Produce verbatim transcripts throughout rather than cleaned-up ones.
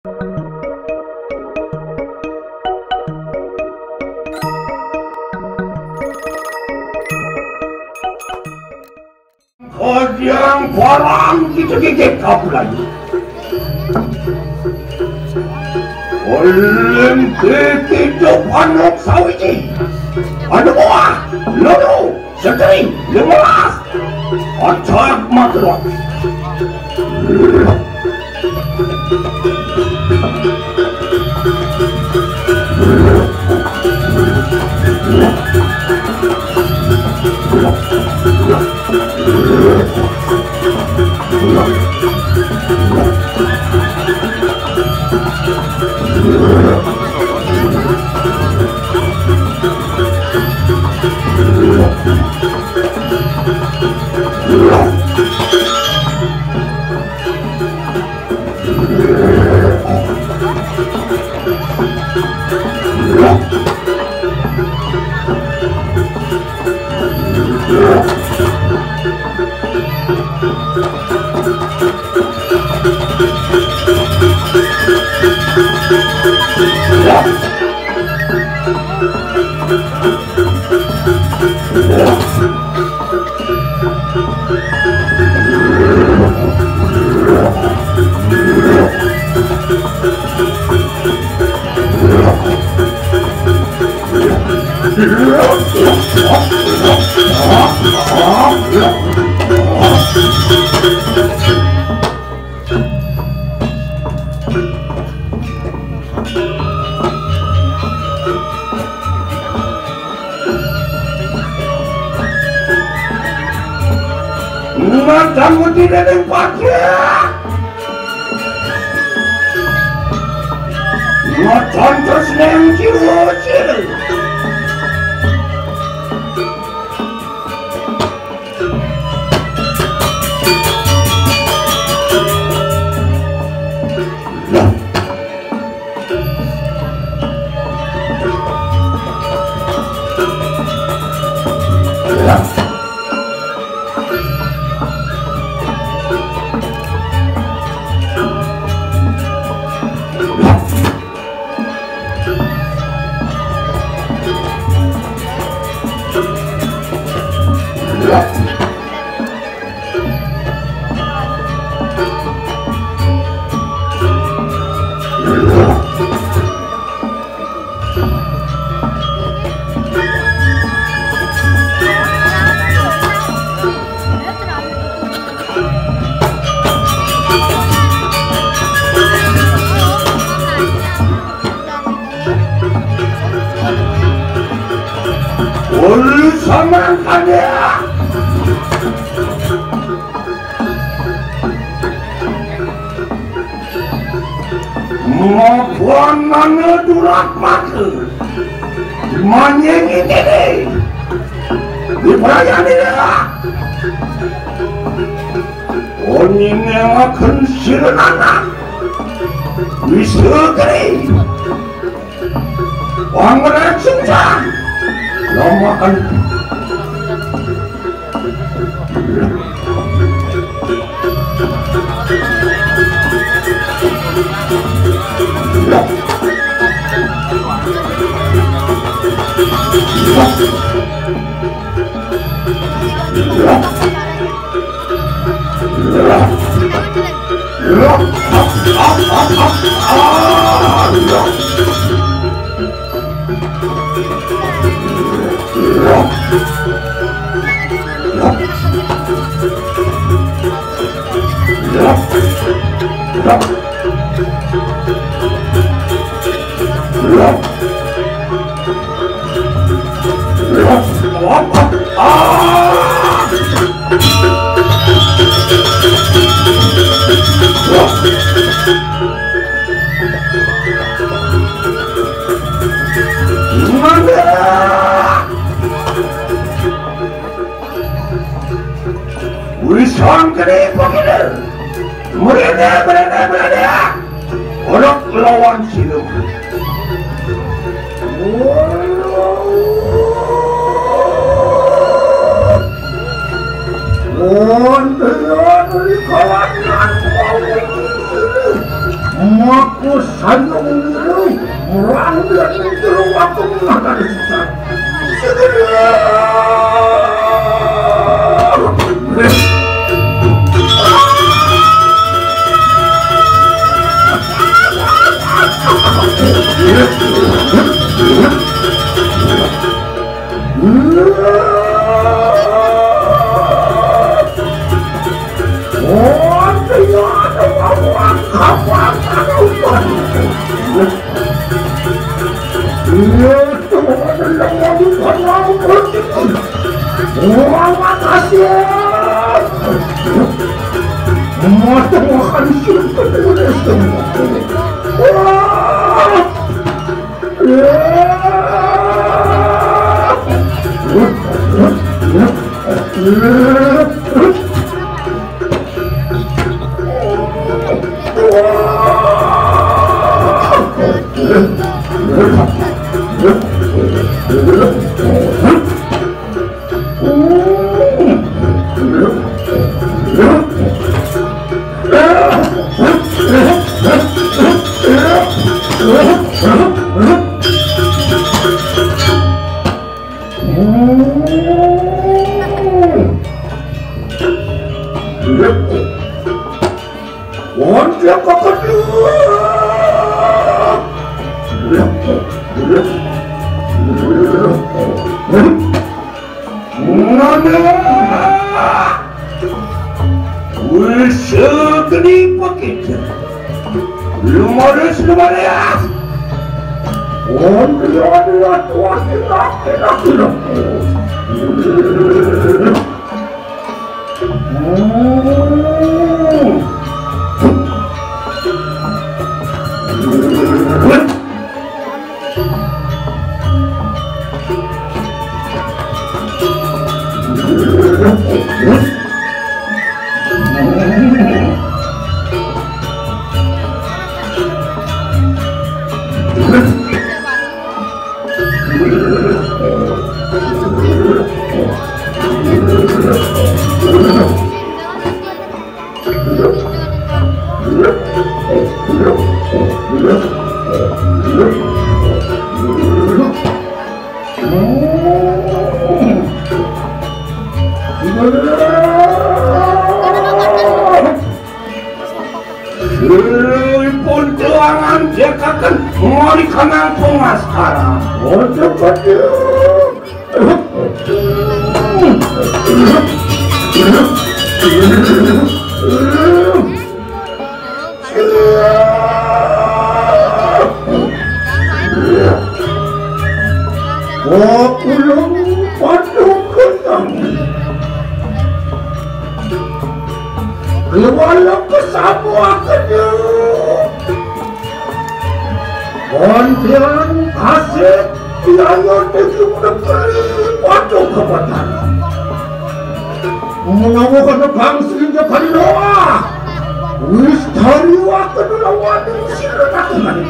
Kajang parang kita gigit kapulai. Oleh kita panok sawiji. Anu buah, lulu, sekering, lima belas. Acak makrok. Madang wedi dening Padya. Macan tresneng ciru-ciru. Ulu samangkanya. Mabuanana durak mata. Manyeng ini. Diperayani ya. Onyinengaken sirenanan. Wisegri. Pangrék sungsang. Lamakan. Wis angkene pokokne. Mrene, mrene, mrene. Ora lawan sira. Wonten ing kalangan Aku sayang, merangkak di jero waktu mengatasi sesat. Wis geni pakit. Lumaris, lumaris. Wonten ati wati laki-laki. Pun tuangan jekaken mari kanang pengaskara. Waduh, waduh. Oh, kula paduka sami. Kula kesamuaken. Wonten kasih Biaya daging negeri paduka batara. Menawa kena bangsa India kali doa. Wis dari waktu lawan sira takunan.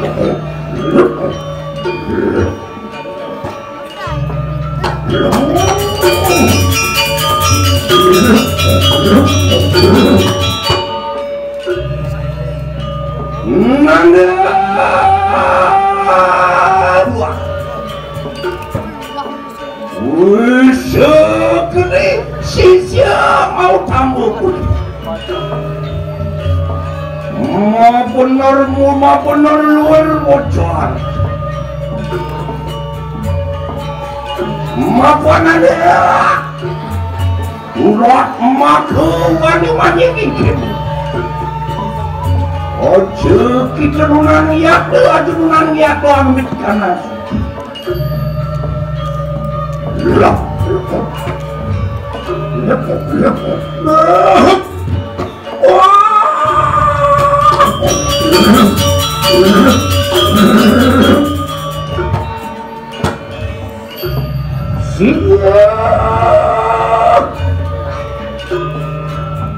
Nanda. Wis gede sisya mau tambah putih. Mau bener, mau bener luar bocor. Mapanane urat maka wani-wani ngikim. Aja kita nunang yata, aja nunang yata amit kanas. Siap.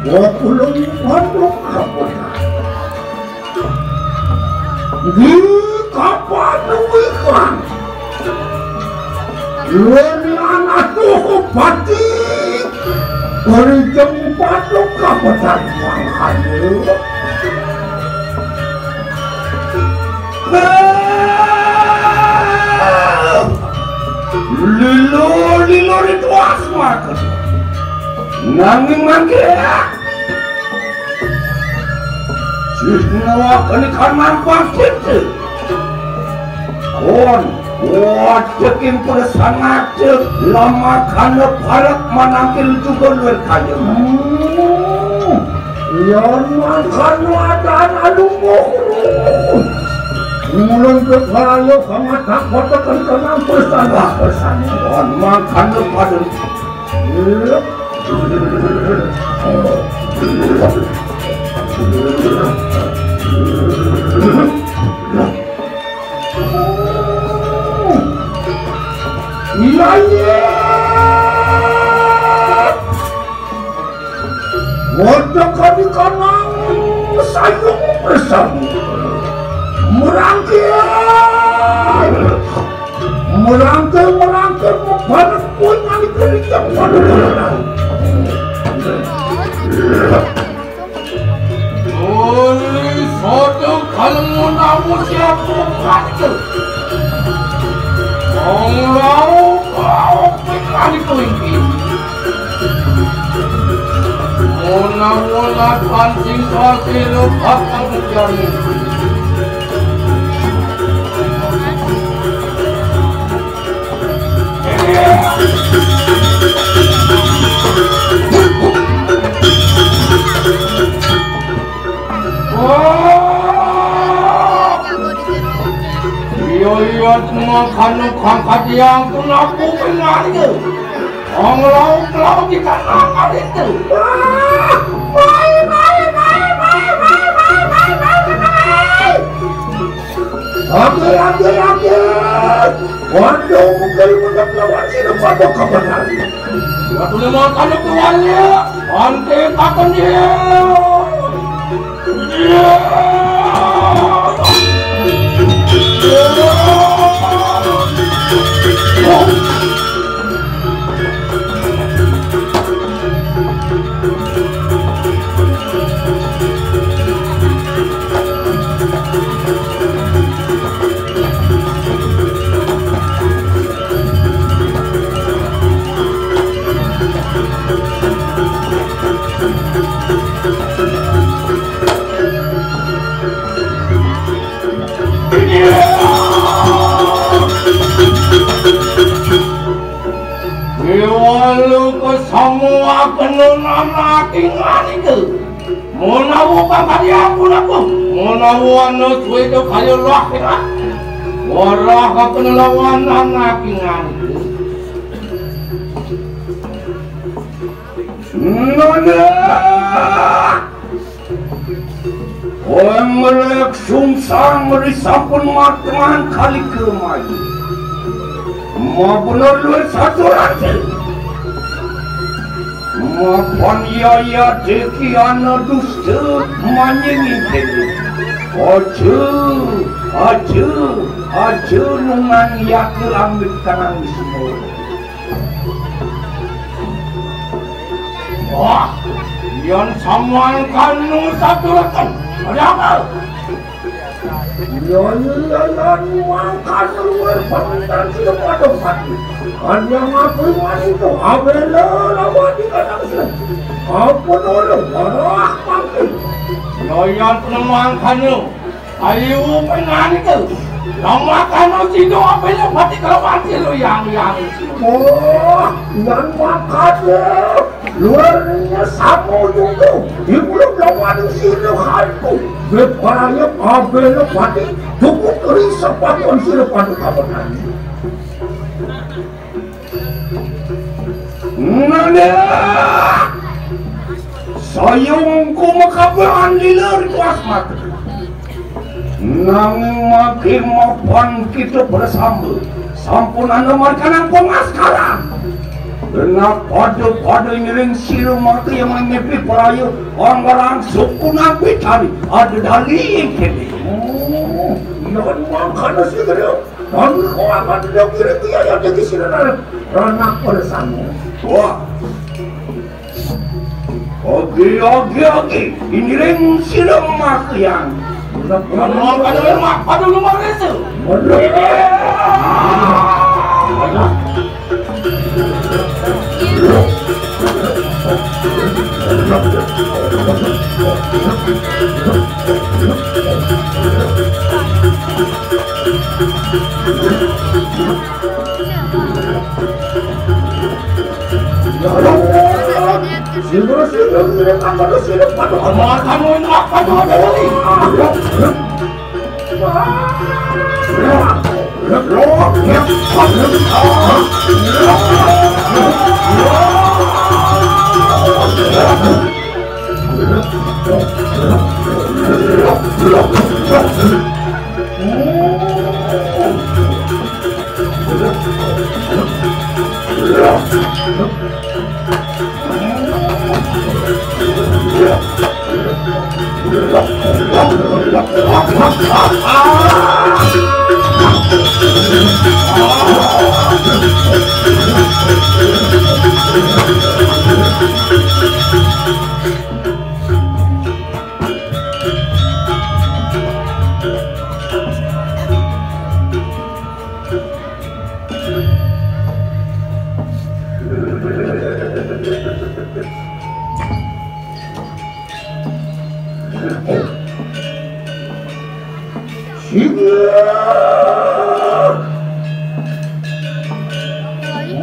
Wakulung manuk kapunan. Di kapan wikan. Luenan atuh pati. Korijeng patok kapetan mangkane. Lilo-lilo ritual semaka. Nanging mangke Cisnawa kene kan nampang cinta. Kon, wadeking peresan ngadeg, lamakana parek manangkil juga luwih kaya. Hmm. Yan mangkana adan alungguh. Mulun kepraya sangat takut tekan tenang peresan peresan. Yan mangkana pada Iya, iya. Wajah kami kanang sayung bersama. Merangkir. Merangkil-merangkil, mebareng kuwi ngalih kerja pada. Oli sodo kalemu namu siapu kacil. Wong lau lau pekani kuwi. Mona-mona pancing sasilo batang jani. Iya, iya, semua kanu kangkat yang pun aku kenal itu. Wong laut-laut di tanah itu. Wah, wah, wah. Ake, ake, ake. Waduh, mungkin mendak lawan sini pada kapan hari. Waktu nama tanda keluarnya, ante takkan dia. Dewa luka semua kenunan laki nganiku. Menawa pangkadian pun aku, menawa anu suweda kaya lah ya. Warah kapenelawan anak ingan. Nona. Wong melek sungsang meri sampun matengan kali kemayu. Mabener luwih satu rasa. Mapan yaya deki ana dusta manjing ingkene. Aja, aja, aja nungan yaka ambit kanang wismur. Wah, yan samuan kanu saturaken. Ada apa? Iya, iya, iya, nuwang kaseluwer pamitan sira padha mati. Kan yang aku iman itu, abela lawan di kandang sira. Apa nolo, warah mati. Iya, iya, penemuan kanu. Ayo, penani ke. Nama kanu sido, abela mati kalau mati lo yang, yang. Oh, yang makan ya. Luarnya sama juga. Di mulut lawan sira hantu. Bebaraya kabeh pati cukup risa paton sira pati kabenan. Nanda! Saya mengko makabehan lila rituas mati. Nanging mangke mapan kita bersama, sampun ana markanang pengaskaran. Genap pada-pada ngiring sira mati yang ngepi peraya anggarang suku nabi tadi ada dali kene. Oh, iya kan mangkana sira. Kami kuakan dia kira dia yang jadi sira ranak bersama. Wah. Oke, oke, oke. Iniring sira makian. Aduh, aduh, aduh, aduh.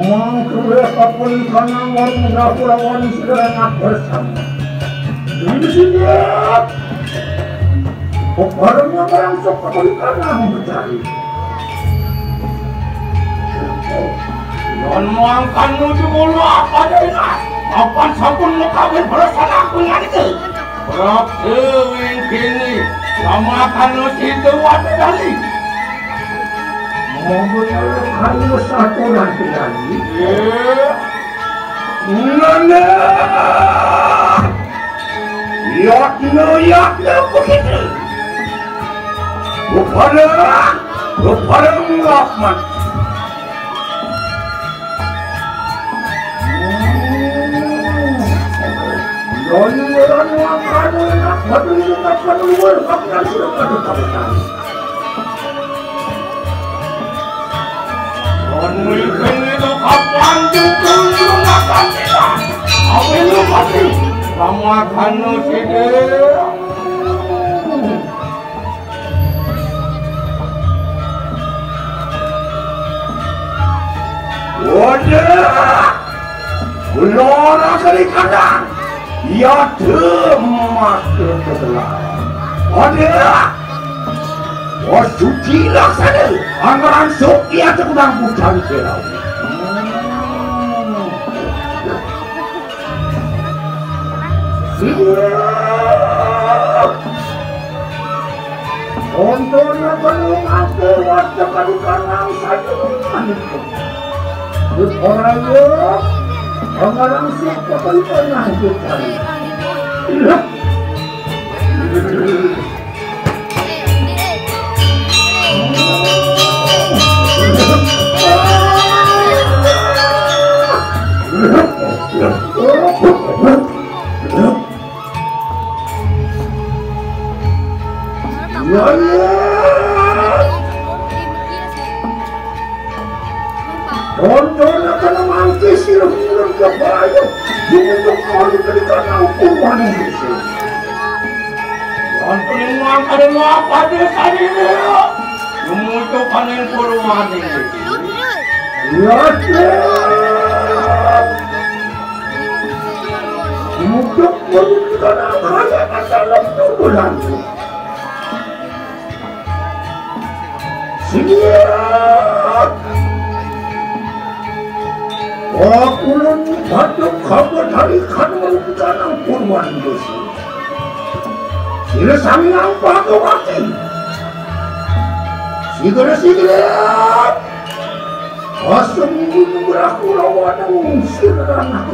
Mangkure kapun kanang warung dapur awan sederhana bersama. Ini sini. Pebarengnya barang sok kapun kanang mencari. Lan mangkan nuju mula apa dina? Apan sampun mekawin balasan aku nganike. Prabu Wingkini, lamakana sida watu dali. Moga kayu satu nanti dali. Eh. Nana. Yatna, yatna begitu. Kepada, kepada Muhammad. Kamu akan nusidir. Waduh! Gelora Sri Kandang. Ya demak ketelah. Waduh! Wah, suci laksana. Anggaran sok ya tekudang budal kelau. Iya. Contohnya belum ada warga kami kanang saja itu. Orang yo, orang sih kami kanang bukan. Contohnya kena mangkis sirah murah ke bayu. Ini untuk kali kali kena hukuman ini. Wonten ing mangkane mapade sanire. Lumutup aning purwane. Iya, Cek. Lumutup purwane kaya kaya tubulan. Siap. Wakulun batuk kabut hari kanu kanang purwan dosa. Sira samiang Bhagawati. Sigera-sigera. Asem gunung beraku lawan sira anak.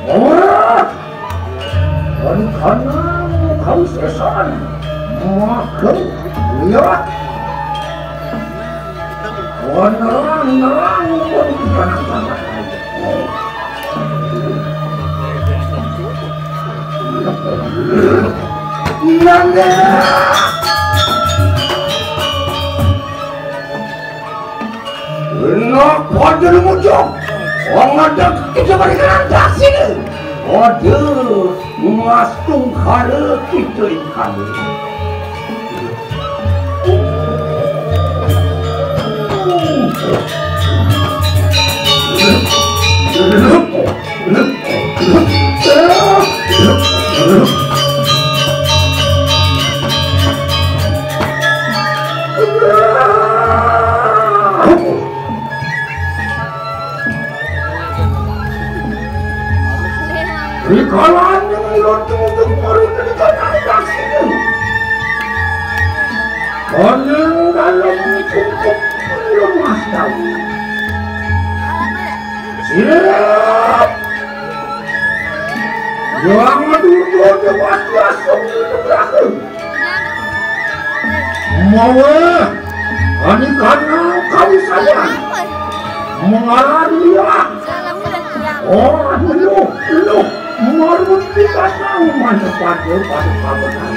Ora. Wan kanang kausesan. Maka lihat. Wan nerang-nerang pun kanang-kanang. Nanda. Enak pada lumujung. Wong ada kita berikan taksi. Waduh, Mas Tungkara kita ikan. Rikalan yang ilot tumutup baru dari tanah kasih. Koning dalam cukup lemah tahu. Siap. Yang madurga dewasa sebuah berakhir. Mawe, ani kana kawisayan. Mengarah dia. Orang lu, lu, marut kita tahu mana pada, pada kawanan.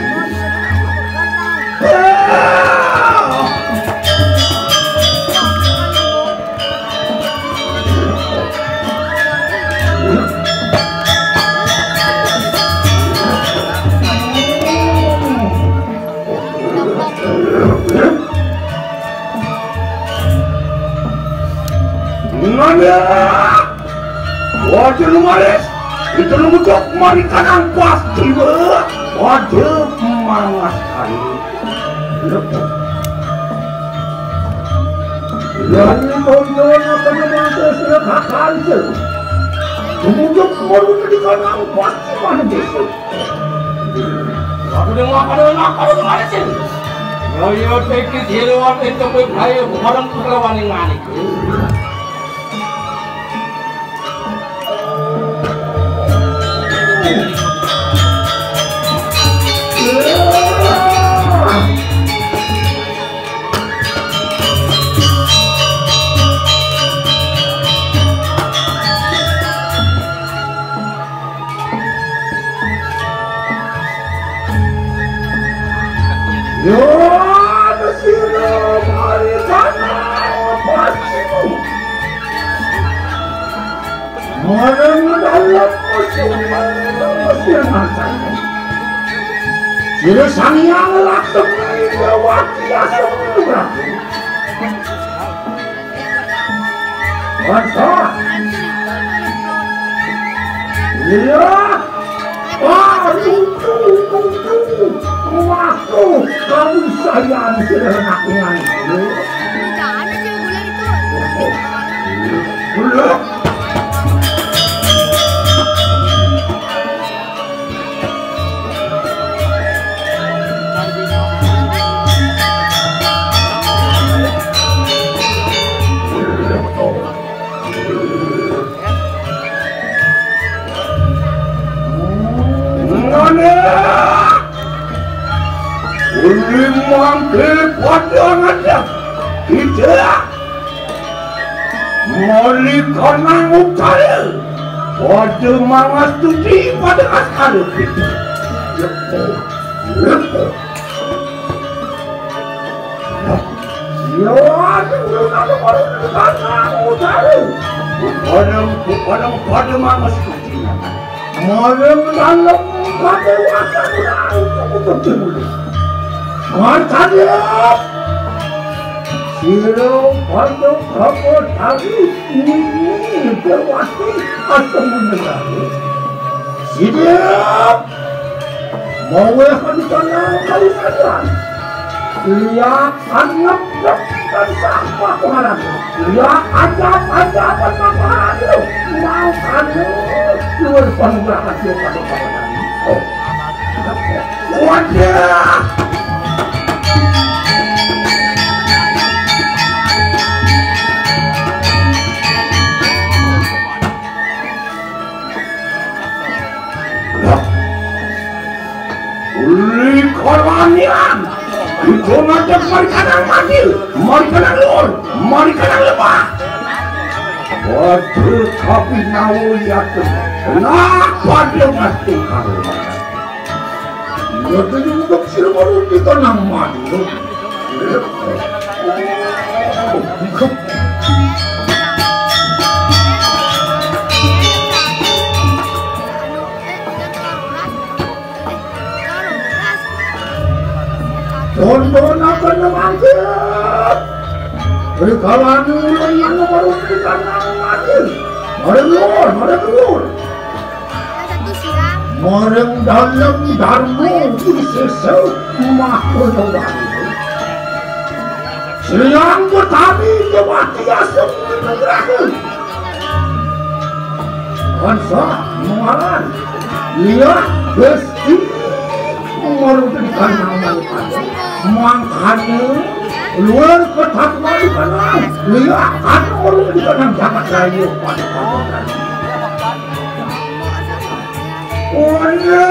Nanya! Wajah lu malis, itu lu mudah mari kanang pasti, wajah mangas kali. Yang ini tonton apa nama saya sudah kakal itu. Kemudian baru di kanang pasti mana besok. Aku udah makan, makan, makan sih. Yo, yo, take it, hero, apa itu, gue, ayo, orang perlawan yang manis. Yo, sira mari tanah pasimu. Marang dalam musim, musim makan. Sira sang yang laksana Indrawati asem. Masa? Iya. Wah, tunggu, tunggu. Waktu kamu sayang sederhana dengan. Jangan aja gula itu. Gula. Ngene. Uli mangke padha ngajak. Tidak. Moli kanang utara. Padha mangastuti pada askara. Lepo. Lepo. Yo, aku belum ada baru kanang utara. Padha, padha, padha mangastuti. Marang dalem kadewatan untuk dulu. Martadep. Sira pada kamu tadi ini dewati atau menegari. Siap. Mawe hadisana kali saja. Lihat Anggap dan sampah pengarang. Ya, ajab, ajab, ajab, ajab. Mau kamu luar panggung aja pada kawanan. Oh. Wadah. Uli korwanian. Iku ngadeg mari kanang mati, mari kanang luhur, mari kanang lemah. Waduh, tapi nawu yakin. Nah, pada mati karo. Dadi nyukup sira baru kita nang madu. Tonton akan mangkir. Rikala anu ulun anu baru kita nang madu. Mari keluar, mari keluar. Maring dalem darmu isesel makulawan. Siang betami kemati asem negeraku. Kansa mengaran. Iya, besti. Marudikan nang mangkane. Luar ketat marudikan. Iya, kan marudikan nang jagat rayu. Pada pada. Waduh.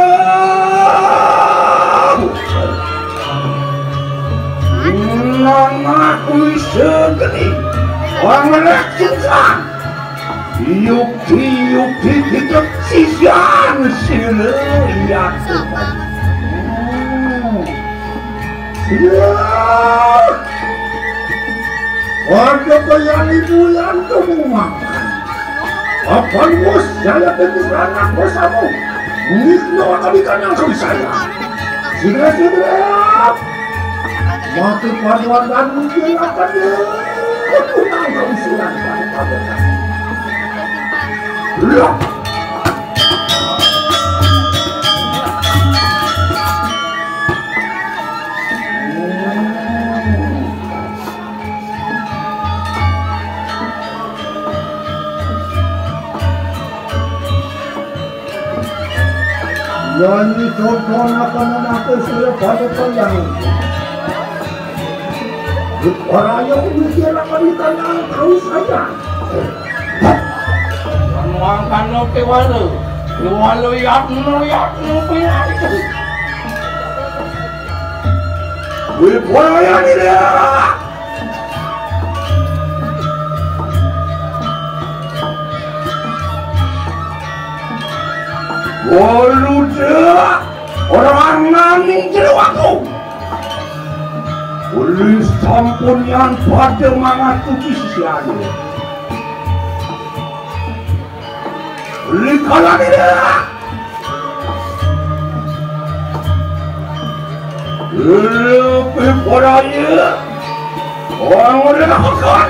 Nang aku segeni. Wong lek cinta. Yuki, yuki, kita sisian sini. Iya, tuh. Hmm. Iya. Warga Bayan ibu yang kamu makan. Apa bos, saya tetis anak bersama. Nikno akan ikan yang kami saya. Segera, segera. Mati paduan dan mungkin akan dia. Aku nangkau silang pada paduan. Loh. Nyanyi contoh akan memakai surat pada panjang. Orang yang mikir akan ditanya kau saya. Nuangkan no piwalu. Piwalu yatnu yatnu piwalu. Wih, bola yang ini. Waluda orang nanging jero aku. Uli sampun yang pada mangatuki sisiane. Likalane dah. Lebih paraya. Wong ngeliakan.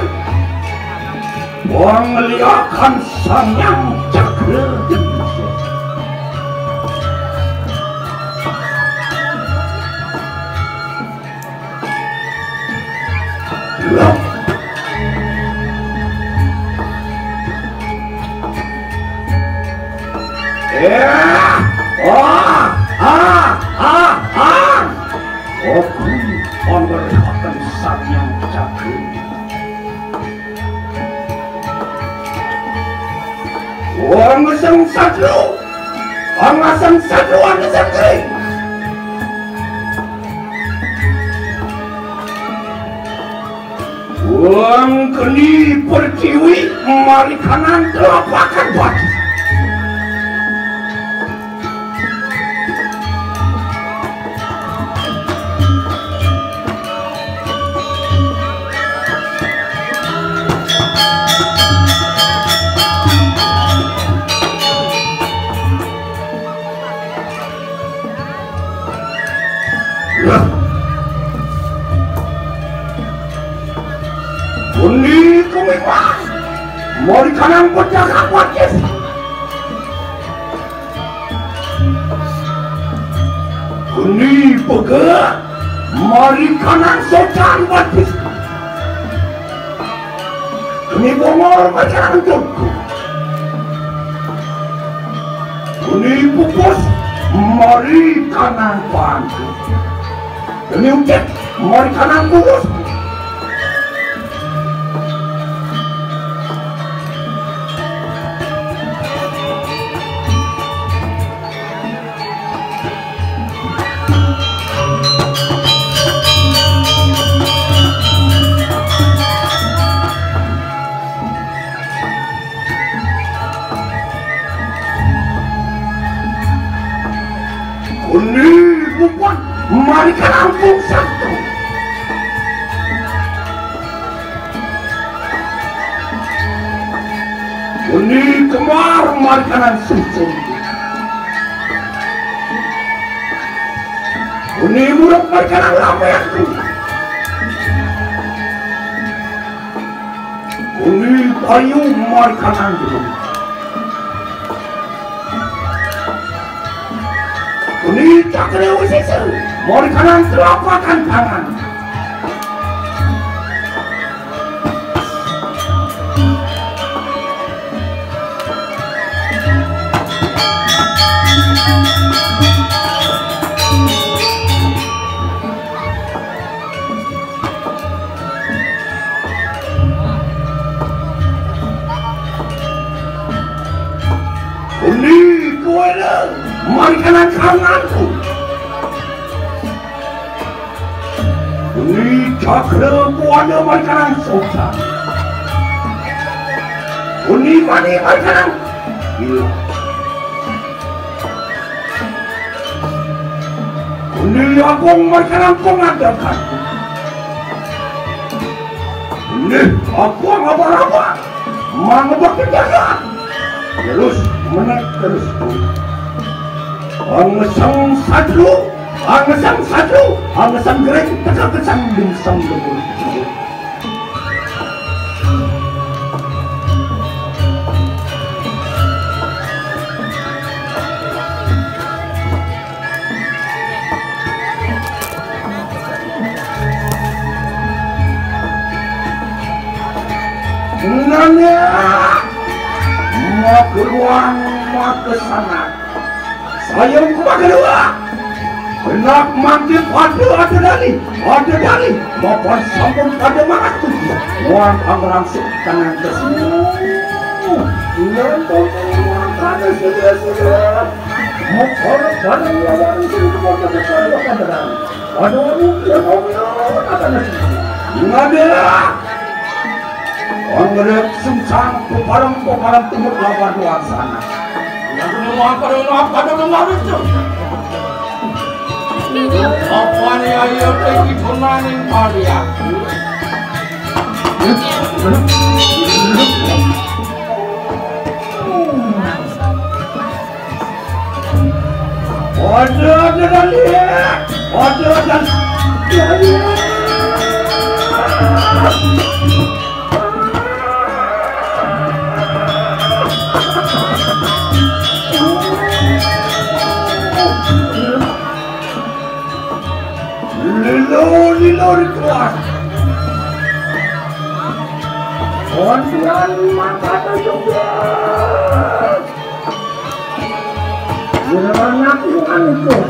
Wong ngeliakan sanyang cakra. Eh, ah, ah, ah, ah. Aku panggerehaken sanyang cakra. Wong ngeseng satru, wong ngeseng satru, wong ngeseng kering. Wong geni pertiwi marikanan telapakan batu. Lah. Pundi kumiwang? Mori kanang pecah kapacis. Pundi pege? Mori kanang socan batis. Keni bongor macan tungku. Keni pupus mari kanang pantu. Keni ucit mari kanang pupus. Kuni buka Kampung satu. Uni kembar markanan susun. Uni muruk markanan lameku. Uni payu markanan dulu. Uni cakre usisa markanan telapakan tangan. Uni kuala markanan kanganku. Uni cakra kuala markanan sosa. Uni mani markanan gila. Uni agung markanan pengadakan. Uni agung abang-abang mangebak penjaga. Terus menek terus pun. Angesang satu, angesang satu, angesang gering, teka kesang dingsang debur. Nanya, mau keruang, mau ke sana. Sayang kedua. Benak mangkit pada ada dali, ada dali. Bapak sambung pada mangatu. Wan angerangsuk tangan ke sini. Lentong pada sudah sudah. Mau orang pada lawan itu pada pada pada. Ada orang yang mau ada nasi. Nggak ada. Angrep sungsang peparang-peparang tumut lawan luar sana. Yang rumah pada rumah pada rumah itu. Apa ni ayo pergi tunanin paria? Ada, ada, ada, ada, ada. Lilo, lilo, ritual. Kondian mata juga. Giliran aku anu tuh.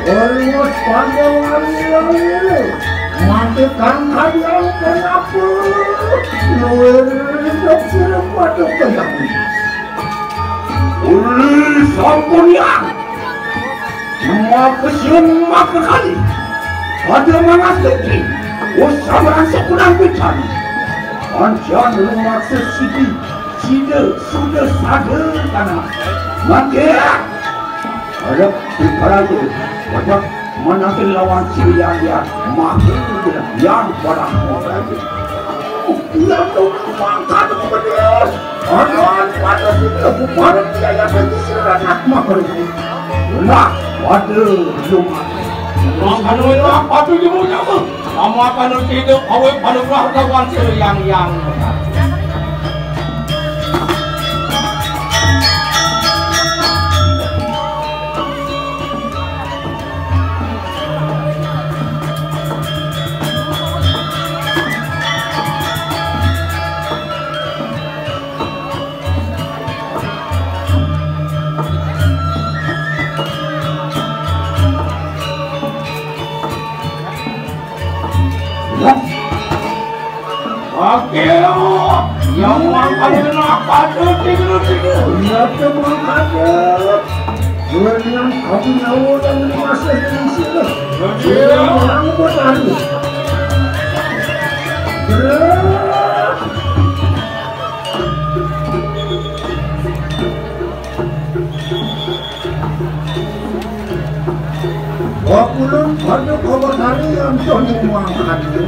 Ormus pandangan ilmu matikan kalian kenapa luar hidup sirip pada kejam. Uli sampun yang maka siun maka kali pada mana suci usah merasa kurang bicara. Anjan rumah sesidi sida sudah sadar tanah. Maka ada di parade, banyak menanti lawan silian dia mati yang barang mengkaji. Yang tu mangkat kemudian aduan pada sini bukan dia yang bagi sirah nak makan. Nah, pada rumah. Makan rumah pada di rumah. Kamu akan hidup awet pada rumah lawan silian yang. Oke. Yang makan enak, aduh, tidur, tidur. Iya, tuh, makan. Dua yang aku nyawa dan lima sesi. Iya. Yang buat hari. Bakulun pada kawatari yang tuan mengangkatnya.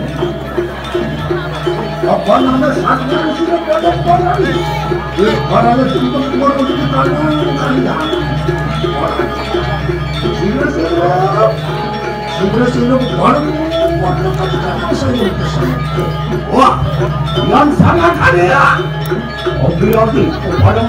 Apa nama sakti sudah pada parani? Parani untuk mengurus di tanah kalian. Sila-sila, sila-sila baru pada kata saya. Wah, yang sangat aneh. Oke, oke, kepada